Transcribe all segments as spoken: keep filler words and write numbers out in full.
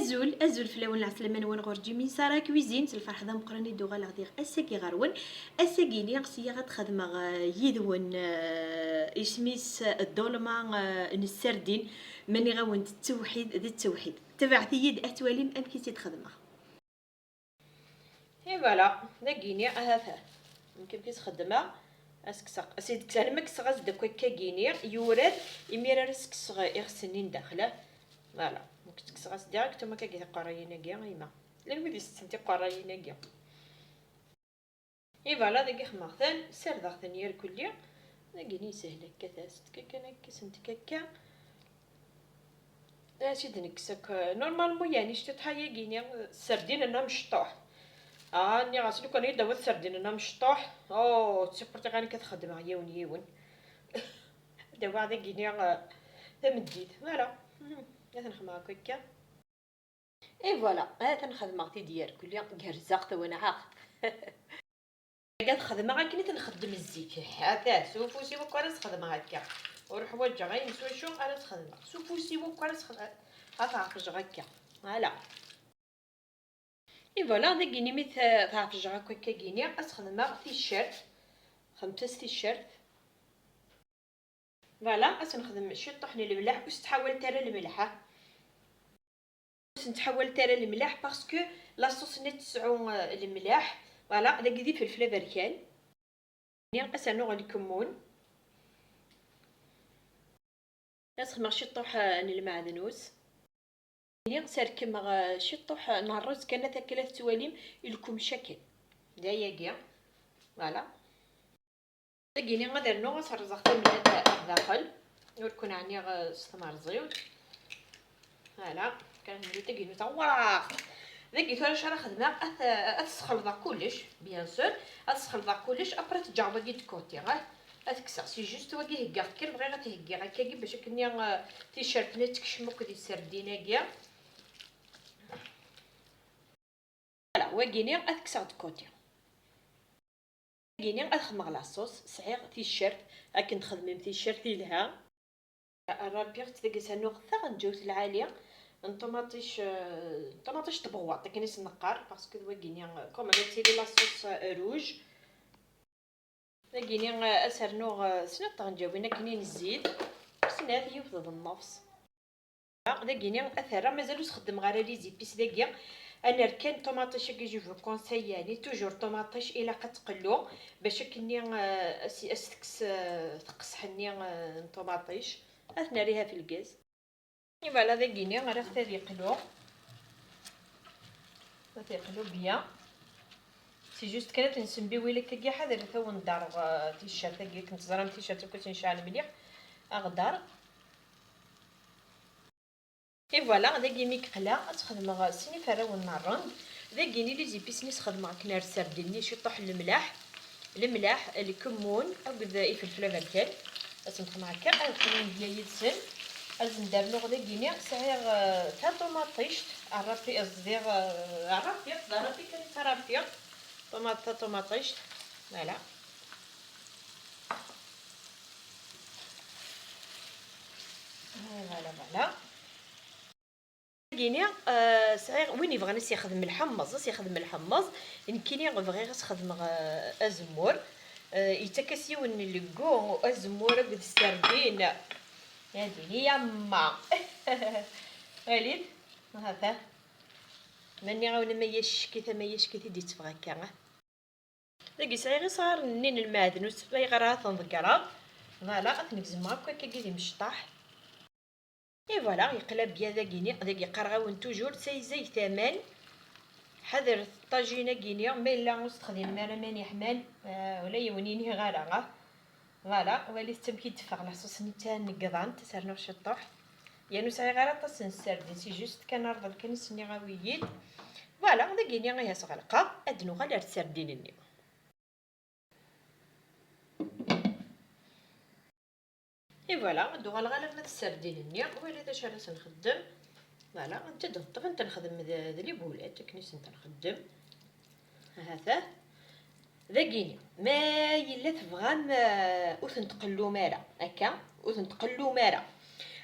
Azul, azul fell-awen, lɛeslama-nwen ɣur Jimmy Sara Cuisine, s lferḥ d ameqqran i d-uɣaleɣ diɣ ass-agi ɣer-wen. Ass-agi-ni, syiɣ ad xedmeɣ, eh, yid-wen, eh, isem-is, eh, ddolma, eh, n sserdin. Ma nniɣ-awen-d d ttewḥid, d ttewḥid. Tebɛet-iyi-d ad twalim amek i tt-id-xedmeɣ. Et voilà, dagi-ni ahat. Nekk amek i s-xeddmeɣ, ad s-kkseɣ, ad s-id-kkseɣ, alma kkseɣ-as-d akk akka-gini, yurad, imir ara s-kkseɣ iɣes-nni n daxel. Voilà, nekk kkseɣ-as direct, am akka-gi tiqerrayin-agi, a yemma. Llan wid itetten tiqerrayin-agi. Et voilà, dagi xemmeɣ-ten, ssardeɣ-ten irkelli. Dagi-ni yeshel akka, tas-d akka, kan akka, sent akka. Acu d-nekkes akk, normalement, yeɛni ctiṭḥa-yagi-ni, serdin-nni amecṭuḥ. Ah, nniɣ-as, lukan i d-tawiḍ serdin-nni amecṭuḥ, oh, d tiqurṭiqan akka ad xedmeɣ yiwen yiwen. Ad d-awiɣ dagi-ni, eh, tameddit. Voilà. Mhm. Ad ten-xedmeɣ akk akka. Et voilà, ha-t-an xedmeɣ-t-id irkelli, gerrzeɣ-t, wenɛeɣ-t. Ad xedmeɣ akken i t-nxeddem zik. Ha-t-a, s ufus-iw akk ara s-xedmeɣ akka. Ur ḥwaǧeɣ ayen s wacu ara s-xedmeɣ. S ufus-iw akk ara s-xedmeɣ. Ad t-ɛefjeɣ akka. Voilà. Et voilà, dagi-ni mi t-, t-ɛefjeɣ akk akka-gini, ad s-xedmeɣ ticcert. Xedmet-as ticcert. Voilà, ad s-nexdem ciṭṭuḥ n lemleḥ, ur s-ttḥawalet ara lemleḥ, ha. Ur s-ttḥawalet ara lemleḥ, parce que la sauce-nni ad tesɛu, euh, lemleḥ. Voilà, dagi d ifelfel aberkan. Ni ad s-rnuɣ lkemmun. Ad s-xedmeɣ ciṭṭuḥ, euh, n lmeɛdnus. Ni serkemeɣ, euh, ciṭṭuḥ, euh, n ṛṛuz kan, ad takla tettwalim, ilkumec akken. D ayagi. Voilà. Dagini ad rnuɣ, ad s-rẓeɣ tamellalt ar daxel. Ur ken-ɛniɣ, eh, s tmerẓiwt. Voilà, kan tamellalt tagini tawraɣt. Dagi tura acu ara xedmeɣ, ad t-, ad sxelḍeɣ kullec, bien sûr. Ad sxelḍeɣ kullec, après ad t-ǧǧeɣ wagi de côté, eh? Ad t-kkseɣ, c'est juste wagi heggaɣ-t kan, bɣiɣ ad t-heggiɣ akkagi bac akken, eh, ticcert-nni ad tekcem akk di serdin-agi. Voilà, wagini ad t-kkseɣ de côté. Dagini ad xedmeɣ la sauce, sɛiɣ ticcert, akken txedmem ticcert yelha. Rrapiɣ-tt dagi, ad s-rnuɣ taɣenǧawt lɛali n ṭumaṭic, eh, ṭumaṭic tebwaṭ, akken i s-neqqar, parce que d wagini, eh, comme ad tili la sauce, eh, rouge. Dagini, eh, ad s-rnuɣ, eh, snat tɣenǧawin akken i nezzid, snat, yiwet d nnefs. Dagini ad t-rreɣ, mazal ur s-xeddmeɣ ara les épices dagi. Ad nerr kan ṭumaṭic-agi, je vous conseille, yani, toujours ṭumaṭic ilaq ad tqellu, bac akkenni, eh, as, as tekkes, eh, teqseḥ-nni, eh, n ṭumaṭic. Ad t-nerr iha f lgaz. Et voilà, dagini rriɣ-t ad iqlu. Ad iqlu bien. C'est juste kan ad t-nessembiwil akkagi, ḥadret ad wen-d-rreɣ, eh, ticcert-agi, akken teẓram ticcert akk ad tt-necɛel mliḥ. Aɣdar. Et voilà, dagi mi yeqla, ad t-xedmeɣ sin iferrawen n rrend. Dagini les épices-nni s-xedmeɣ akken ar serdin-nni, ciṭṭuḥ n lemleḥ, lemleḥ, lkemmun akked ifelfel aberkan. Ad sen-xedmeɣ akka, ad xedmeɣ mebla yid-sen. Ad sen-d-rnuɣ dagini, sɛiɣ, eh, taṭumaṭict, rrapi-, ẓdiɣ, eh, rrapiɣ, d rrapi kan i tt-rrapiɣ. Ṭuma-, taṭumaṭict, voilà. Voilà, voilà. Dagini, eh, sɛiɣ win yebɣan ad s-yexdem lḥemmeẓ, ad s-yexdem lḥemmeẓ. Nekkini bɣiɣ ad s-xedmeɣ, eh, azemmur. Eh, yettak-as yiwen n lgu, azemmur akked sserdin. Yadini yamma. Walit, hata. Ma nniɣ-awen ama yaccek-it, ama yaccek-it i d-yetteffeɣ akka, ah. Dagi sɛiɣ isɣaren-nni n lmeɛdnus, ayɣer ara ten-ḍeggreɣ? Voilà, ad ten-gezmeɣ akk akkagi d imecṭaḥ. Et voilà, yeqla bien dagini, dagi qqareɣ-awen toujours, ssayzayet aman, ḥadret ṭṭajin-agini, ma yella ur s-texdimem ara aman yeḥman, ah, ula yiwen iniɣ ara, ah. Voilà, walit amek i d-teffeɣ la sauce-nni d taneggḍant, ad s-rnuɣ ciṭṭuḥ. Yernu ur sɛiɣ ara aṭas n sserdin, c'est juste kan arḍel kan i s-nniɣ awi-yi-d. Voilà, dagini ihi ad s-ɣelqeɣ, ad d-nuɣal ar tserdin-nni. Et voilà, ad d-uɣaleɣ alamma d sserdin-nni, walit acu ara sen-nxeddem. Voilà, anta d-neṭṭef, anta nexdem d, d les boulettes, akken i sent-nxeddem. Ahat. Dagini, ma yella tebɣam, eh, ur tent-tqellum ara, akka, ur tent-tqellum ara.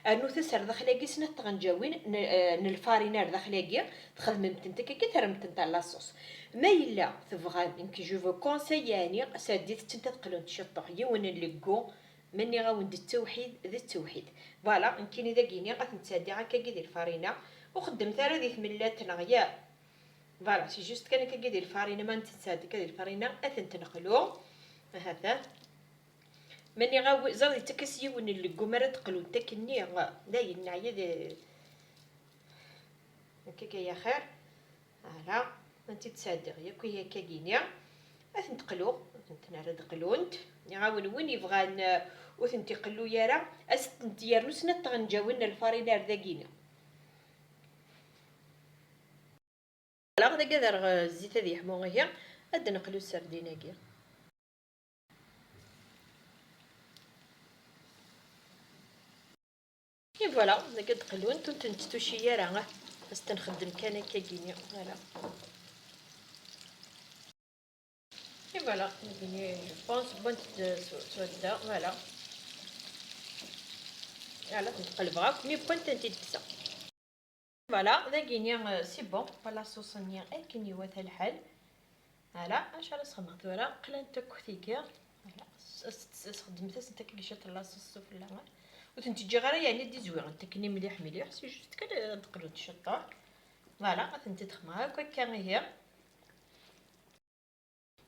Rnut-as ar daxel-agi snat tɣenǧawin n, eh, n lfarina ar daxel-agi, txedmem-tent akkagi, terrem-tent ar la sauce. Ma yella tebɣam, nekk je vous conseille, yeɛni, sɛeddit-tent ad qlunt ciṭṭuḥ, yiwen n leggu, ma nniɣ-awen-d d tawḥid, d tawḥid. Voilà, nekkini dagini ad tent-sɛeddiɣ akkagi di lfarina, ur xeddmet ara di tmellalt neɣ ya. Voilà, c'est juste kan akkagi di lfarina, ma tent-sɛeddi akka di lfarina, ad tent-neqlu. Ahat. Ma nniɣ-awen, ẓer, yettak-as yiwen n leggum ara d-qlunt akkenni, dayen neɛya di, akka ya xir. Voilà, ad tent-id-sɛeddiɣ yakk ihi akkagini. Ad tent-qluɣ, ad tent-nerr ad d-qlunt. Nniɣ-awen, win yebɣan, eh, ur tent-iqellu ara, ad tent-yernu snat tɣenǧawin n lfarina ar dagini. Voilà, dagi ad rreɣ, eh, zzit ad yeḥmu ihi, ad d-neqlu sserdin-agi. Et voilà, dagi ad d-qlunt, ur tent-tuci ara, ah, ad tent-nxeddem kan akkagini, voilà. Et voilà, dagini, je pense, bon, de, so, so, da, voilà. Voilà, ad tent-qelbeɣ akk, mi wwant ad tent-id-kkseɣ. Voilà, dagini, euh, c'est bon, la sauce-nni akken iwata lḥal. Voilà, acu ara sxedmeɣ tura? Qlant akk tigi. Voilà, s-, s-, s-, sxedmet-asent akka ciṭ n la sauce sufella. Ur tent-ǧǧiɣ ara yeɛni ad d-izwiɣent akken mliḥ mliḥ, c'est juste kan ad d-qlunt ciṭṭuḥ. Voilà, ad tent-id-xedmeɣ akk akka ihi.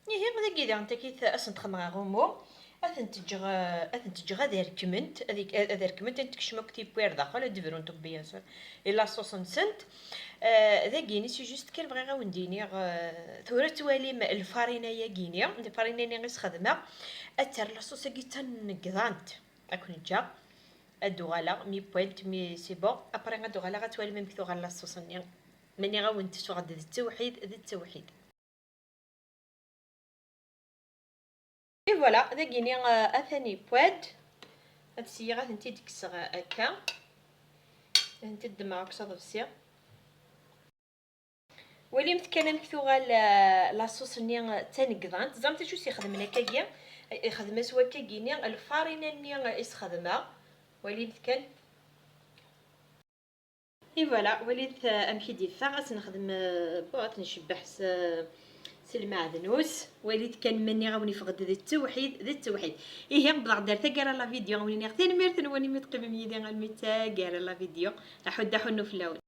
Ihi, dagi daɣen takit ad sent-xedmeɣ aɣummu, ad tent-ǧǧeɣ, ad tent-ǧǧeɣ ad rekment, ad ik-, ad rekment, ad tent-kecmeɣ akk tiwwura daxel, ad d-brunt akk, bien sûr, i la sauce-nsent. Euh, dagini, c'est juste kan bɣiɣ ad wen-d-iniɣ, euh, tura ad twalim lfarina-yagini, lfarina-nni i sxedmeɣ, ad terr la sauce-agi d tanegdant. Ad ken-ǧǧeɣ, ad d-uɣaleɣ, mi wwant, mi c'est bon, après ad d-uɣaleɣ ad twalim amek tuɣal la sauce-nni. Ma nniɣ-awen-d tuɣal-d d ttewḥid, d ttewḥid. Et voilà, dagini, euh, atan yewwa-d. Ad syiɣ ad tent-id-kkseɣ, euh, akka. Ad tent-id-ddmeɣ akk s aḍebsi. Walimt kan amek tuɣal, euh, la sauce-nni, euh, d tanegdant. Teẓramt acu s-ixedmen akkagi? Ixdem-as wakkagi-nni, lfarina-nni, euh, i s-xedmeɣ. Walimt kan. Et voilà, walit, euh, amek i d-yeffeɣ, ad t-nexdem, euh, bon, ad t-ncebbeḥ s, s lmeɛdnus. Walit kan ma nniɣ-awen yeffeɣ-d d ttewḥid, d ttewḥid. Ihi, wwḍeɣ-d ar taggara n la vidéo, ad wen-iniɣ tanemmirt-nwen imi teqqimem yid-i almi d taggara n la vidéo. Aḥuddu aḥunnu fell-awen.